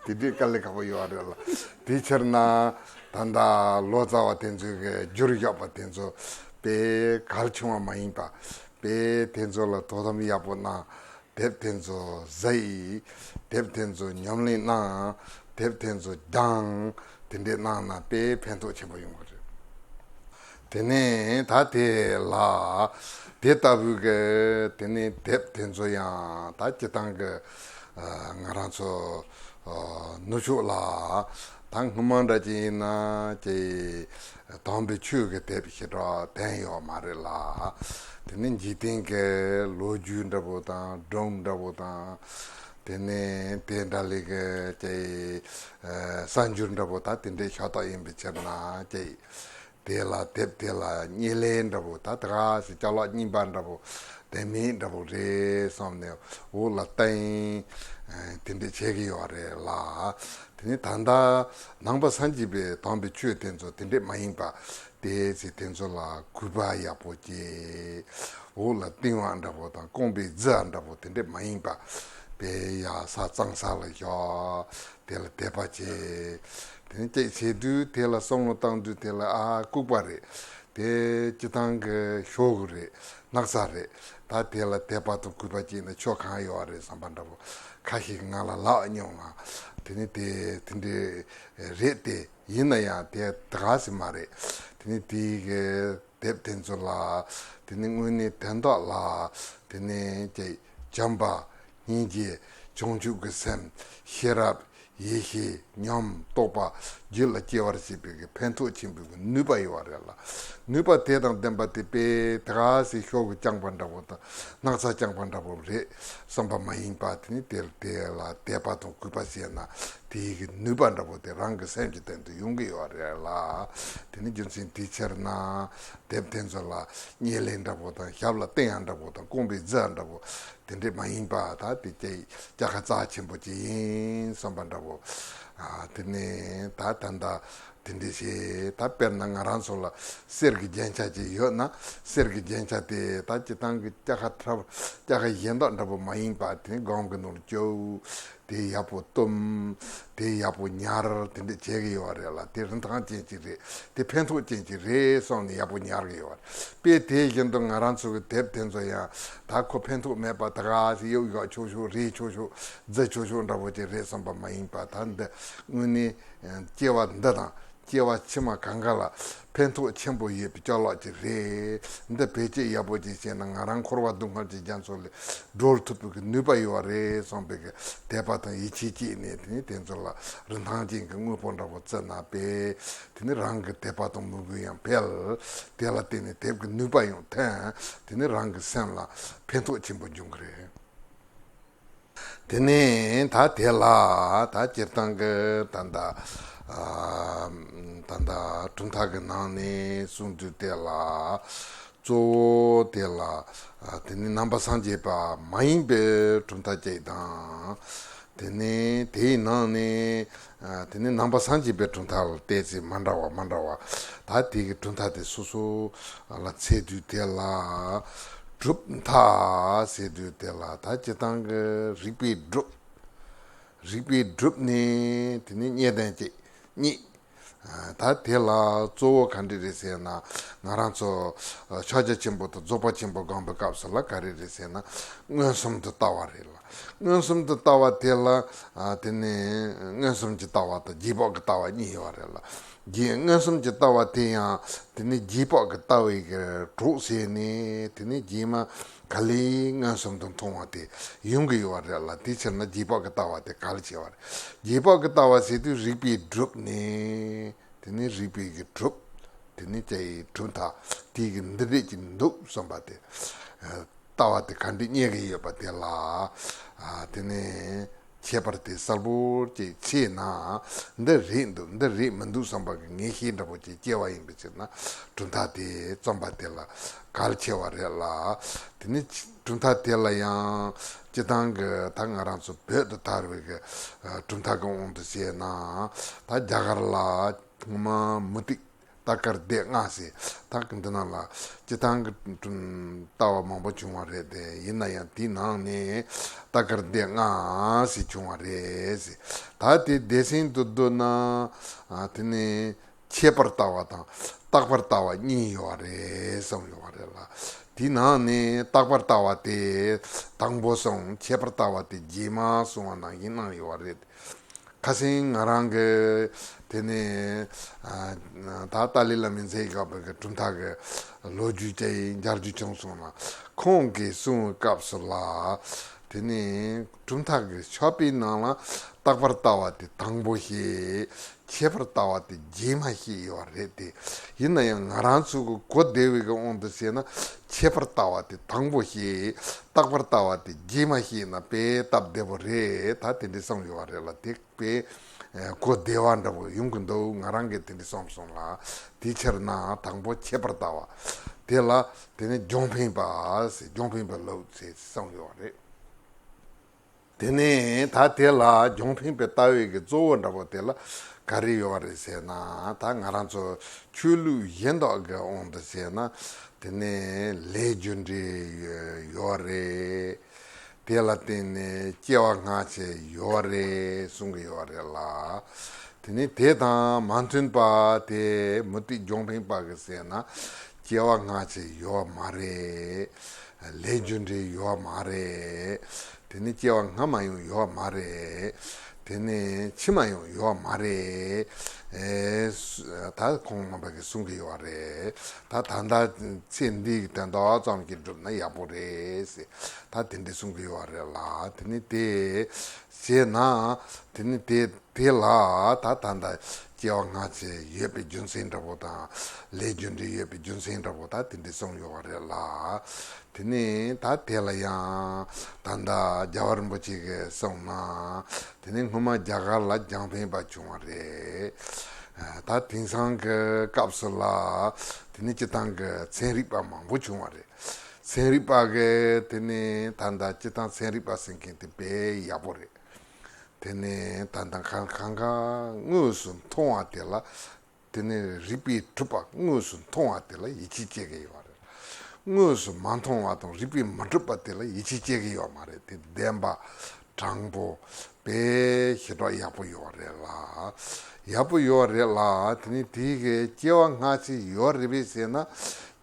དེ་འདྲའི་དཀའ་ལས་ཁག་པོ་ཡོད་རེད་ལ། དེའི་ཕྱིར་ན་ད་ལྟ་ལོ་ཙཱ་བ་དེ་ཚོའི་གི་བསྒྱུར་བཞག་པ་དེ་ཚོ་དཔེ་གལ་ཆུང་བ་མ་ཡིན་པ། དཔེ་དེ་ཚོ་ལ་དོ་དམ་ཡག་པོ་གནང་། དེབ་དེ་ཚོ་གཟིགས། དེབ་དེ་ཚོ་ཉམས་ལེན་གནང་། དེབ་དེ་ཚོ་སྦྱངས། དེ་འདྲས་གནང་ན་དཔེ་ཕན་ཐོགས་ཆེན་པོ་ཡོང་གི་རེད། དེ་ནས་ད་དེ་ལ་དེ་ལྟ་བུའི་གི་དེ་ནས་དེབ་དེ་ཚོ་ཡང་ད་སྤྱིར་བཏང་གི་ཨ་ང་རང་ཚོ་ཨ་ནུབ་ཕྱོགས་ལ་ད་སྔོན་མ་འདྲ་ཅིག་ཡིན་ན་ཅིག་དམ་པའི་ཆོས་ཀྱི་དེབ་ཞེ་དྲག་ལྡན་ཡོད་མ་རེད་ལ། དེ་ནས་འཇིག་རྟེན་གྱི་ལོ་རྒྱུས་འདྲ་པོ་དང་སྒྲུང་འདྲ་པོ་དང་། དེ་ནས་དེ་འདྲ་ལས་ཀྱི་ཅིག་ཨ་གསར་འགྱུར་འདྲ་པོ་ད་དེ་འདྲའི་ཤ་སྟག་ཡིན་པའི་ཕྱིར་ན་ཅིག་དེ་ལ་དེབ་དེ་ལ་བརྙན་ལེན་འདྲ་པོ། ད་ད་ག་སེ་ཅ་ལག་རྙིང་པ་འདྲ་པོ་ལྡེ་མིག་འདྲ་པོ་རེད་བསམ་ནས་འོག་ལ་བསྟན་ཨ་དེ་འདྲ་བྱེད་ཀྱི་ཡོད་རེད་ལ། དེ་ནས་ད་ལྟ་ནང་པ་སངས་རྒྱས་པའི་དམ་པའི་ཆོས་དེ་ཚོ་དེ་འདྲས་མ་ཡིན་པ། དེ་ཚེ་དེ་ཚོ་ལ་གུས་པ་ཡག་པོ་བསྐྱེད། འོག་ལ་བསྟན་པ་འདྲ་པོ་དང་རྐང་པའི་རྫི་འདྲ་པོ་དེ་འདྲས་མ་ཡིན་པ། དཔེ་ཡག་ས་གཙང་ས་ལ་བཞག་དེ་ལ་དད་པ་བྱེད། དེ་ནས་ཅིག་བྱེད་དུས་དེ་ལ་བསམ་བློ་བཏང་དུས་དེ་ལ་ཨ་ལྐུགས་པ་རེད། དེ་སྤྱིར་བཏང་གི་ཤོག་གུ་རེད། སྣག་ཚ་རེད། ད་དེ་ལ་དད་པ་དང་གུས་པ་བསྐྱེད་ན་ཆོ་གང་ཡོད་རེད་བསམ་པ་འདྲ་པོ་ཁ་ཤས་ང་ལ་ལབ་མྱོང་ང་། དེ་ནི་དེ་དེ་འདྲས་རེད་དེ། ཡིན་ན་ཡང་དེ་ད་ག་སེ་མ་རེད། དེ་ནི་དེའི་གི་དེབ་དེ་ཚོ་ལ་དེ་ནི་དངོས་གནས་དོན་དག་ལ་དེ་ནི་ཅིག་བྱམས་པ། སྙིང་རྗེ། བྱང་ཆུབ་ཀྱི་སེམས། ཤེས་རབ། ཡེ་ཤེས། ཉམས་རྟོགས་པ་རྒྱུད་ལ་སྐྱེ་བར་བྱེད་པའི་གི་ཕན་ཐོགས་ཆེན་པོའི་གི་ནུས་པ་ཡོད་རེད་ལ། ནུས་པ་དེ་དང་ལྡན་པ་དེ་དཔེ་ད་ག་སེ་ཤོག་གུ་རྐྱང་པ་འདྲ་པོ་དང་སྣག་ཚ་རྐྱང་པ་འདྲ་པོ་རེད་བསམ་པ་མ་ཡིན་པ། དེ་ནི་དེ་དེ་ལ་དད་པ་དང་གུས་པ་བྱས་ན་དེའི་གི་ནུས་པ་འདྲ་པོ་དེ་རང་གི་སེམས་ཀྱི་སྟེང་དུ་ཡོང་གི་ཡོད་རེད་ལ། དེ་ནི་རྒྱུ་མཚན་དེའི་ཕྱིར་ན་དེབ་དེ་ཚོ་ལ་བརྙན་ལེན་འདྲ་པོ་དང་ཞབས་ལ་བསྟན་ཡག་འདྲ་པོ་དང་རྐང་པའི་རྫི་འདྲ་པོ་དེ་འདྲས་མ་ཡིན་པ། ད་དེ་ཅིག་ཅ་ཁ་རྩ་ཆེན་པོ་ཅིག་ཡིན་བསམ་པ་འདྲ་པོ། ཨ་དེ་ནས་ད་ད་ལྟ་དེ་འདྲས་བྱས། ད་དཔེར་ན་ང་རང་ཚོ་ལ་གསེར་གྱི་རྒྱན་ཆ་ཅིག་ཡོད་ན། གསེར་གྱི་རྒྱན་ཆ་དེ་ད་སྤྱིར་བཏང་གི་ཅ་ཁ་ཁྲབ་ཅ་ཁ་གཞན་དག་འདྲ་པོ་མ་ཡིན་པ། དེ་སྒམ་གྱི་ནང་ལ་བཅུག་དེ་ཡག་པོ་བཏུམ། དེ་ཡག་པོ་ཉར། དེ་འདྲས་བྱེད་ཀྱི་ཡོད་རེད་ལ། དེ་རིན་ཐང་ཅན་ཅིག་རེད། དེ་ཕན་ཐོགས་ཅན་ཅིག་རེད་བསམ་ནས་ཡག་པོ་ཉར་གྱི་ཡོད་རེད། དཔེ་དེ་བཞིན་དུ་ང་རང་ཚོ་གི་དེབ་དེ་ཚོ་ཡང་ད་ཁོ་ཕན་ཐོགས་མེད་པ། ད་ག་སེ་གཡུག་བཞག་ཆོག་ཆོག་རེད། ཆོག་ཆོག་རྫི་ཆོག་ཆོག་འདྲ་པོ་ཅིག་རེད་བསམ་པ་མ་ཡིན་པ། ད་འདི་དངོས་གནས་སྐྱེ་བ་འདི་དང་སྐྱེ་བ་ཕྱི་མ་གང་ག་ལ་ཕན་ཐོགས་ཆེན་པོ་ཡོད་པའི་ཅ་ལག་ཅིག་རེད། འདི་བེད་སྤྱོད་ཡག་པོ་ཅིག་བྱས་ན་ང་རང་འཁོར་བ་སྡུག་བསྔལ་གྱི་རྒྱ་མཚོ་ལས་སྒྲོལ་ཐུབ་པའི་གི་ནུས་པ་ཡོད་རེད་བསམ་པའི་གི་དད་པ་དང་ཡིད་ཆེས་བསྐྱེད་ནས། དེ་ནས་དེ་ཚོ་ལ་རིན་ཐང་ཅན་གྱི་དངོས་པོ་འདྲ་པོ་བརྩི་ན་དཔེ། དེ་ནས་རང་གི་དད་པ་དང་མོས་གུས་ཡང་འཕེལ། དེ་ལ་བརྟེན་ནས་དེབ་ཀྱི་ནུས་པ་ཡང་ཐོན། དེ་ནས་རང་གི་སེམས་ལ་ཕན་ཐོགས་ཆེན་པོ་འབྱུང་གི་རེད། དེ་ནས་ད་དེ་ལ་ད་སྤྱིར་བཏང་གི་ད་ལྟ་ཨ་ད་ལྟ་གྲུབ་མཐའ་གི་ནང་ནས་གསུང་དུས་དེ་ལ་གཙོ་བོ་དེ་ལ་ཨ་དེ་ནས་ནང་པ་སངས་རྒྱས་པ་མ་ཡིན་པའི་གྲུབ་མཐའ་གཅིག་དང་། དེ་ནས་དེའི་ནང་ནས་ཨ་དེ་ནས་ནང་པ་སངས་རྒྱས་པའི་གྲུབ་མཐའ་ལ་བལྟས་ཚེ་མ་འདྲ་བ་མ་འདྲ་བ། ད་དེ་གི་གྲུབ་མཐའ་དེ་སོ་སོ་ལ་འཚོལ་དུས་དེ་ལ་གྲུབ་མཐའ་ཟེར་དུས་དེ་ལ་ད་སྤྱིར་བཏང་གི་རིགས་པས་སྒྲུབ། རིགས་པས་སྒྲུབ་ནས་དེ་ནས་རྙེད་དོན་གཅིག་རྙེད། ད་དེ་ལ་གཙོ་བོ་ག་འདྲ་རེད་ཟེར་ན། ང་རང་ཚོ་ཕྱག་རྒྱ་ཆེན་པོ་དང་རྫོགས་པ་ཆེན་པོ་སྒོམ་པའི་སྐབས་སུ་ལ་ག་རེ་རེད་ཟེར་ན། མངོན་སུམ་དུ་ལྟ་བ་རེད་ལ། མངོན་སུམ་དུ་ལྟ་བ་དེ་ལ་ཨ་དེ་ནས་མངོན་སུམ་གྱི་ལྟ་བ་དང་རྗེས་དཔག་གི་ལྟ་བ་གཉིས་ཡོད་རེད་ལ། རྗེས་མངོན་སུམ་གྱི་ལྟ་བ་དེ་ཡང་དེ་ནས་རྗེས་དཔག་གི་ལྟ་བའི་གི་གྲོགས་བྱས་ནས། དེ་ནས་རྗེས་མ་ག་ལེར་མངོན་སུམ་དུ་མཐོང་བ་དེ་ཡོང་གི་ཡོད་རེད་ལ། དེའི་ཕྱིར་ན་རྗེས་དཔག་གི་ལྟ་བ་དེ་གལ་ཆེ་བ་རེད། རྗེས་དཔག་གི་ལྟ་བ་ཟེར་དུས་རིགས་པས་བསྒྲུབས་ནས། དེ་ནས་རིགས་པས་གི་གྲུབ། དེ་ནི་ཅིག་གྲུབ་མཐའ་དེ་གི་འདི་འདྲས་ཅིག་འདུག་བསམ་པ་དེ། ལྟ་བ་དེ་ག་འདྲས་རྙེད་ཀྱི་ཡོད་པ་དེ་ལ། དེ་ནི་ཁྱད་པར་དེ་གསལ་པོ་ཅིག་ཕྱེ་ན། འདི་རེད་འདུག་འདི་རེད་མི་འདུག་བསམ་པ་གི་ངེས་ཤེས་འདྲ་པོ་ཅིག་སྐྱེ་བ་ཡིན་པ་ཅིག་ན། གྲུབ་མཐའ་དེ་རྩོམ་པ་དེ་ལ་གལ་ཆེ་བ་རེད་ལ། དེ་ནི་གྲུབ་མཐའ་དེ་ལ་ཡང་སྤྱི་བཏང་གི་ད་ང་རང་ཚོ་བོད་དུ་དར་བའི་གི་གྲུབ་མཐའ་གི་དབང་དུ་བྱས་ན། ད་རྒྱ་གར་ལ་ངོ་མ་མུ་སྟེགས་ཏ་ཀར་སྡེ་ལྔ་ཟེར། ད་འདི་ནང་ལ་སྤྱི་བཏང་གི་ལྟ་བ་མང་པོ་བྱུང་བ་རེད་དེ། ཡིན་ན་ཡང་དེའི་ནང་ནས་ཏ་ཀར་སྡེ་ལྔ་ཟེར་བྱུང་བ་རེད་ཟེར། ད་དེ་སྡེ་ཚན་དུ་བསྡུ་ན། དེ་ནི་ཁྱད་པར་ལྟ་བ་དང་རྟག་པར་ལྟ་བ་གཉིས་ཡོད་རེད་གསུངས་ཡོད་རེད་ལ། དེའི་ནང་ནས་རྟག་པར་ལྟ་བ་དེ་དང་པོ་གསུངས། ཁྱད་པར་ལྟ་བ་དེ་རྗེས་མ་གསུངས་པ་ནང་བཞིན་གནང་ཡོད་རེད། ཁ་སང་ང་རང་གི་དེ་ནས་ད་ཏཱ་ལའི་བླ་མའི་མཛད་བཞག་པའི་གི་གྲུབ་མཐའ་གི་ལོ་རྒྱུས་ཅིག་མཇལ་རྒྱུ་བྱུང་སོང་ལ། ཁོང་གིས་གསུངས་པའི་སྐབས་སུ་ལ། དེ་ནས་གྲུབ་མཐའ་གི་ཕྱག་དཔེའི་ནང་ལ་རྟག་པར་ལྟ་བ་དེ་དང་པོ་བཤད། ཁྱད་པར་ལྟ་བ་དེ་རྗེས་མ་བཤད་ཡོད་རེད་དེ། ཡིན་ན་ཡང་ང་རང་ཚོ་གི་གོ་བདེ་བའི་གི་དབང་དུ་བྱས་ན། ཁྱད་པར་ལྟ་བ་དེ་དང་པོ་བཤད། རྟག་པར་ལྟ་བ་དེ་རྗེས་མ་བཤད་ན་དཔེ་སྟབས་བདེ་པོ་རེད། ད་དེ་འདྲས་བསམ་ཡོད་རེད་ལ། དེ་དཔེ་གོ་བདེ་བ་འདྲ་པོ་ཡོང་གི་འདུག་ང་རང་གིས་དེ་འདྲས་བསམ་སོང་ལ། དེའི་ཕྱིར་ན་དང་པོ་ཁྱད་པར་ལྟ་བ་དེ་ལ། དེ་ནས་རྒྱང་འཕེན་པ་ཟེར། རྒྱང་འཕེན་པའི་ལུགས་ཟེར་བསམ་ཡོད་རེད། དེ་ནས་ད་དེ་ལ་རྒྱང་འཕེན་པའི་ལྟ་བའི་གི་གཙོ་བོ་འདྲ་པོ་དེ་ལ་ག་རེ་ཡོད་རེད་ཟེར་ན། ད་ང་རང་ཚོ་ཆོས་ལུགས་གཞན་དག་གི་དབང་དུ་བྱས་ན། དེ་ནས་ལས་རྒྱུ་འབྲས་ཡོད་རེད། དེ་ལ་བརྟེན་ནས་སྐྱེ་བ་སྔ་ཕྱི་ཡོད་རེད་གསུང་གི་ཡོད་རེད་ལ། དེ་ནས་དེ་དང་མ་མཐུན་པ་དེ་མུ་སྟེགས་རྒྱང་འཕེན་པ་གི་ཟེར་ན། སྐྱེ་བ་སྔ་ཕྱི་ཡོད་མ་རེད། ལས་རྒྱུ་འབྲས་ཡོད་མ་རེད། དེ་ནི་སྐྱེ་བ་སྔ་མ་ཡང་ཡོད་མ་རེད། དེ་ནི་ཕྱི་མ་ཡང་ཡོད་མ་རེད། ཨེ། ད་ཁོང་རྣམ་པ་གིས་གསུང་གི་ཡོད་རེད། ད་ད་ལྟ་ཚེ་འདི་གི་དོན་དག་ཙམ་གྱིས་འགྲུབ་ན་ཡག་པོ་རེད་ཟེར། ད་དེ་འདྲས་གསུང་གི་ཡོད་རེད་ལ། དེ་ནི་དེ་བྱས་ན། དེ་ནི་དེ། དེ་ལ་ད་ད་ལྟ་སྐྱེ་བ་སྔ་ཕྱི་ཡོད་པའི་རྒྱུ་མཚན་འདྲ་པོ་དང་། ལས་རྒྱུ་འབྲས་ཡོད་པའི་རྒྱུ་མཚན་འདྲ་པོ་ད་དེ་འདྲས་གསུངས་ཡོད་པ་རེད་ལ། དེ་ནས་ད་དེ་ལ་ཡང་ད་ལྟ་རྒྱལ་བ་རིན་པོ་ཆེ་གིས་གསུངས་ན། དེ་ནས་སྔོན་མ་རྒྱ་གར་ལ་རྒྱང་འཕེན་པ་བྱུང་བ་རེད། ད་དེང་སང་གི་སྐབས་སུ་ལ་དེ་ནས་སྤྱིར་བཏང་གི་ཚན་རིག་པ་མང་པོ་བྱུང་བ་རེད། ཚན་རིག་པ་གིས་དེ་ནས་ད་ལྟ་སྤྱིར་བཏང་ཚན་རིག་པ་ཟེར་མཁན་དེ་དཔེ་ཡག་པོ་རེད། དེ་ནས་ད་ལྟ་གང་གང་གང་དངོས་སུ་མཐོང་བ་དེ་ལ། དེ་ནས་རིགས་པས་གྲུབ་པ་དངོས་སུ་མཐོང་བ་དེ་ལ་ཡིད་ཆེས་བྱེད་ཀྱི་ཡོད་རེད། དངོས་སུ་མ་མཐོང་བ་དང་རིགས་པས་མི་གྲུབ་པ་དེ་ལ་ཡིད་ཆེས་བྱེད་ཀྱི་ཡོད་མ་རེད། དེ་བདེན་པ་དྲང་པོ་དཔེ་ཞེ་དྲག་ཡག་པོ་ཡོད་རེད་ལ། ཡག་པོ་ཡོད་རེད་ལ། དེ་ནས་དེའི་གི་སྐྱེ་བ་སྔ་ཕྱི་ཡོད་རེད་པས་ཟེར་ན།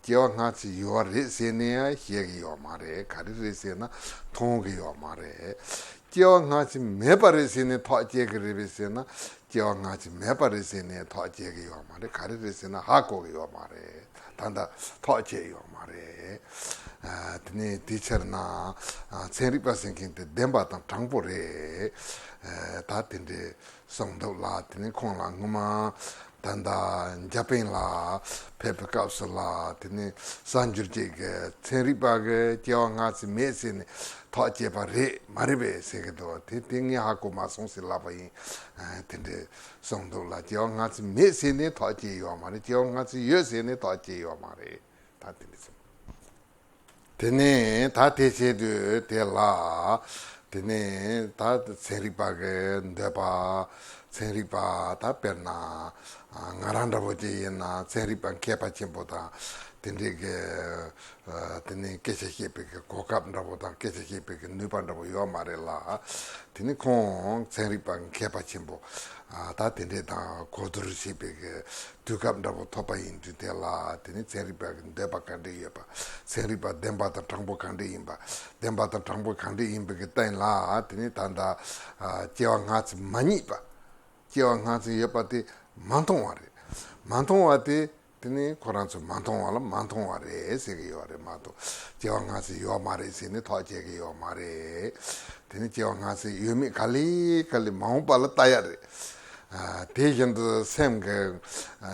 སྐྱེ་བ་སྔ་ཕྱི་ཡོད་རེད་ཟེར་ནས་བཤད་ཀྱི་ཡོད་མ་རེད། ག་རེ་རེད་ཟེར་ན་མཐོང་གི་ཡོད་མ་རེད། སྐྱེ་བ་སྔ་ཕྱི་མེད་པ་རེད་ཟེར་ནས་ཐག་བཅད་ཀྱི་རེད་པས་ཟེར་ན། སྐྱེ་བ་སྔ་ཕྱི་མེད་པ་རེད་ཟེར་ནས་ཐག་བཅད་ཀྱི་ཡོད་མ་རེད། ག་རེ་རེད་ཟེར་ན་ཧ་གོ་གི་ཡོད་མ་རེད། ད་ལྟ་ཐག་བཅད་ཡོད་མ་རེད། ཨ། དེ་ནས་དེའི་ཕྱིར་ན། ཨ། ཚན་རིག་པ་ཟེར་མཁན་དེ་བདེན་པ་དང་དྲང་པོ་རེད། ཨ། ད་དེ་འདྲའི་གསུངས་འདུག་ལ། དེ་ནས་ཁོང་ལ་སྔོན་མ་ད་ལྟ་འཇར་པན་ལ་ཕེབས་པའི་སྐབས་སུ་ལ། དེ་ནས་གསར་འགྱུར་ཅིག་གིས་ཚན་རིག་པ་གིས་སྐྱེ་བ་སྔ་ཕྱི་མེད་ཟེར་ནས་ཐག་བཅད་པ་རེད་མ་རེད་པས་ཟེར་གྱི་འདུག་དེ་དེ་ངས་ཧ་གོ་མ་སོང་ཟེར་ལབ་པ་ཡིན། ཨ། དེ་འདྲའི་གསུངས་འདུག་ལ། སྐྱེ་བ་སྔ་ཕྱི་མེད་ཟེར་ནས་ཐག་བཅད་ཡོད་མ་རེད། སྐྱེ་བ་སྔ་ཕྱི་ཡོད་ཟེར་ནས་ཐག་བཅད་ཡོད་མ་རེད། ད་དེ་འདྲ་གསུངས། དེ་ནས་ད་དེ་བྱེད་དུས་དེ་ལ། དེ་ནས་ད་ཚན་རིག་པ་གི་འདོད་པ། ཚན་རིག་པ་ད་དཔེར་ན་ང་རང་འདྲ་པོ་ཅིག་ཡིན་ན་ཚན་རིག་པ་མཁས་པ་ཆེན་པོ་དང་དེ་འདྲའི་གི། ཨ། དེ་ནས་སྐད་ཆ་བཤད་པའི་གི་གོ་སྐབས་འདྲ་པོ་དང་སྐད་ཆ་བཤད་པའི་གི་ནུས་པ་འདྲ་པོ་ཡོད་མ་རེད་ལ། དེ་ནས་ཁོང་ཚན་རིག་པ་མཁས་པ་ཆེན་པོ། ཨ། ད་དེ་འདྲས་དང་གོ་བསྡུར་བྱེད་པའི་གི་དུས་སྐབས་འདྲ་པོ་ཐོབ་པ་ཡིན་དུས་དེ་ལ། དེ་ནས་ཚན་རིག་པ་གི་འདོད་པ་ག་འདྲས་ཡོད་པ། ཚན་རིག་པ་བདེན་པ་དང་དྲང་པོ་ག་འདྲས་ཡིན་པ། བདེན་པ་དང་དྲང་པོ་ག་འདྲས་ཡིན་པའི་གི་སྟེང་ལ། དེ་ནས་ད་ལྟ། ཨ། སྐྱེ་བ་སྔ་ཕྱི་མ་རྙེད་པ། སྐྱེ་བ་སྔ་ཕྱི་ཡོད་པ་དེ་མ་མཐོང་བ་རེད། མ་མཐོང་བ་དེ། དེ་ནི་ཁོ་རང་ཚོས་མ་མཐོང་བ་ལ་མ་མཐོང་བ་རེད་ཟེར་གྱི་ཡོད་རེད་མ་གཏོགས། སྐྱེ་བ་སྔ་ཕྱི་ཡོད་མ་རེད་ཟེར་ནས་ཐག་བཅད་ཀྱི་ཡོད་མ་རེད། དེ་ནི་སྐྱེ་བ་སྔ་ཕྱི་ཡོད་མེད་ག་ལེ་ག་ལེ་མ་འོངས་པ་ལ་ལྟ་ཡ་རེད། དེ་བཞིན་དུ་སེམས་ཀྱི་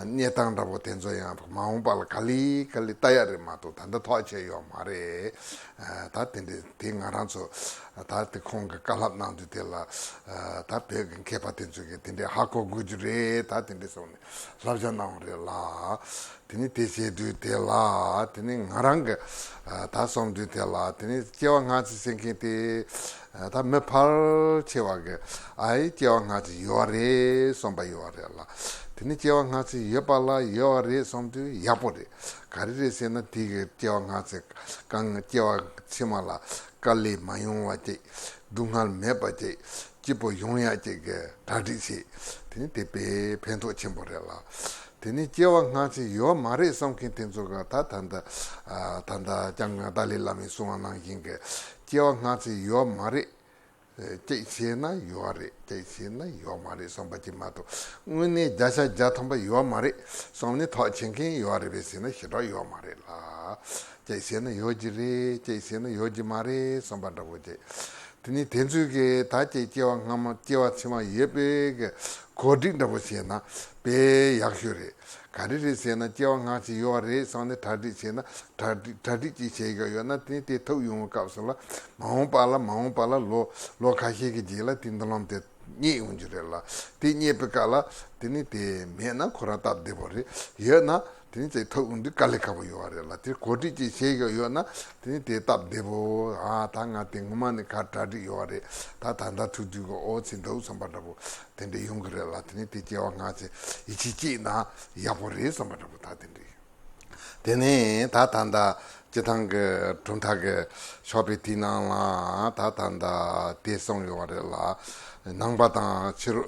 གནས་སྟངས་འདྲ་པོ་དེ་ཚོ་ཡང་མ་འོངས་པ་ལ་ག་ལེ་ག་ལེ་ལྟ་ཡ་རེད་མ་གཏོགས། ད་ལྟ་ཐག་ཆོད་ཡོད་མ་རེད། ད་དེ་འདྲ་དེ་ང་རང་ཚོ་ད་དེ་ཁོང་གི་བཀའ་སློབ་གནང་དུས་དེ་ལ་ད་བོད་ཀྱི་མཁས་པ་དེ་ཚོ་གིས་དེ་འདྲ་ཧ་གོ་དགོས་རྒྱུ་རེད། ད་དེ་འདྲ་སོང་ནས་བསླབ་བྱ་གནང་བ་རེད་ལ། དེ་ནི་དེ་བྱེད་དུས་དེ་ལ་དེ་ནི་ང་རང་གི་ད་གསུང་དུས་དེ་ལ་དེ་ནི་སྐྱེ་བ་སྔ་ཕྱི་ཟེར་མཁན་དེ་ད་མི་ཕལ་ཆེ་བ་གི་ཨ་ཡི་སྐྱེ་བ་སྔ་ཕྱི་ཡོད་རེད་གསུངས་པ་ཡོད་རེད་ལ། དེ་ནི་སྐྱེ་བ་སྔ་ཕྱི་ཡོད་པ་ལ་ཡོད་རེད་གསུངས་དུས་ཡག་པོ་རེད། ག་རེ་རེད་ཟེར་ན་དེ་གི་སྐྱེ་བ་སྔ་ཕྱི་གང་སྐྱེ་བ་ཕྱི་མ་ལ་དཀའ་ལས་མ་ཡོང་བ་ཅིག་སྡུག་བསྔལ་མེད་པ་ཅིག་སྐྱིད་པོ་ཡོང་ཡག་ཅིག་གི་གྲ་སྒྲིག་བྱེད། དེ་ནི་དེ་དཔེ་ཕན་ཐོགས་ཆེན་པོ་རེད་ལ། དེ་ནི་སྐྱེ་བ་སྔ་ཕྱི་ཡོད་མ་རེད་བསམ་མཁན་དེ་ཚོ་ག་ད་ད་ལྟ་ད་ལྟ་སྐྱབས་མགོན་ཏཱ་ལའི་བླ་མས་གསུངས་པ་ནང་བཞིན་གི་སྐྱེ་བ་སྔ་ཕྱི་ཡོད་མ་རེད། ཅིག་བྱས་ན་ཡོད་རེད། ཅིག་བྱས་ན་ཡོད་མ་རེད་བསམ་པ་ཅིག་མ་གཏོགས། དངོས་གནས་བརྒྱ་ཆ་བརྒྱ་ཐམ་པ་ཡོད་མ་རེད་བསམ་ནས་ཐག་ཆོད་མཁན་ཡོད་རེད་པས་ཟེར་ན་ཞེ་དྲག་ཡོད་མ་རེད་ལ། ཅིག་བྱས་ན་ཡོད་ཀྱི་རེད། ཅིག་བྱས་ན་ཡོད་ཀྱི་མ་རེད་བསམ་པ་འདྲ་པོ་ཅིག་དེ་ནི་དེ་ཚོས་ཀྱིས་ད་ཅིག་སྐྱེ་བ་སྔ་མ་སྐྱེ་བ་ཕྱི་མ་ཡོད་པའི་གི་གོ་སྒྲིག་འདྲ་པོ་བྱས་ན་དཔེ་ཡག་ཤོས་རེད། ག་རེ་རེད་ཟེར་ན་སྐྱེ་བ་སྔ་ཕྱི་ཡོད་རེད་བསམ་ནས་གྲ་སྒྲིག་བྱས་ན་གྲ་སྒྲིག་གྲ་སྒྲིག་ཅིག་བྱས་ཡོད་ཡོད་ན་དེ་ནི་དེ་ཐུག་ཡོང་བའི་སྐབས་སུ་ལ་མ་འོངས་པ་ལ་མ་འོངས་པ་ལ་ལོ་ལོ་ཁ་ཤས་ཀྱི་རྗེས་ལ་དེ་མདུན་ལམ་དེ་རྙེད་ཡོང་རྒྱུ་རེད་ལ། དེ་རྙེད་པའི་སྐབས་ལ་དེ་ནི་དེ་མེད་ན་ཁོ་རང་སྟབས་བདེ་པོ་རེད། ཡོད་ན་དེ་ནི་ཅིག་ཐུག་འོང་དུས་དཀའ་ལས་ཁག་པོ་ཡོད་རེད་ལ། དེ་གོ་སྒྲིག་ཅིག་བྱས་ཡོད་ཡོད་ན་དེ་ནི་དེ་སྟབས་བདེ་པོ། ཨ་ད་ང་དེ་སྔོན་མ་ནས་ག་གྲ་སྒྲིག་ཡོད་རེད། ད་ད་ལྟ་ཐུག་དུས་གི་ཨོ་ཚེ་འདུག་བསམ་པ་འདྲ་པོ་དེ་འདྲ་ཡོང་གི་རེད་ལ། དེ་ནི་དེ་སྐྱེ་བ་སྔ་ཕྱི་ཡིད་ཆེས་སྐྱེས་ན་ཡག་པོ་རེད་བསམ་པ་འདྲ་པོ་ད་དེ་འདྲ་ཡོད། དེ་ནས་ད་ད་ལྟ་སྤྱི་བཏང་གི་གྲུབ་མཐའ་གི་ཕྱོགས་པའི་དེའི་ནང་ལ་ད་ད་ལྟ་དེ་གསུངས་ཡོད་པ་རེད་ལ། ནང་པ་དང་ཕྱི་རོལ།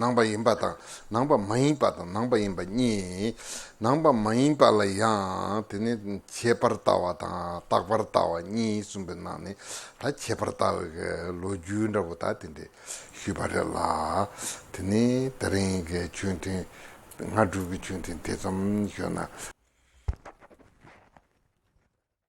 ནང་པ་ཡིན་པ་དང་ནང་པ་མ་ཡིན་པ་དང་ནང་པ་ཡིན་པ་གཉིས། ནང་པ་མ་ཡིན་པ་ལ་ཡང་དེ་ནི་ཁྱད་པར་ལྟ་བ་དང་རྟག་པར་ལྟ་བ་གཉིས་གསུངས་པའི་ནང་ནས་ད་ཁྱད་པར་ལྟ་བའི་གི་ལོ་རྒྱུས་འདྲ་པོ་ད་དེ་འདྲ་ཞུས་པ་རེད་ལ། དེ་ནི་དེ་རིང་གི་ཆོས་ཐུན་སྔ་དྲོ་གི་ཆོས་ཐུན་དེ་ཙམ་ཞུས་ན།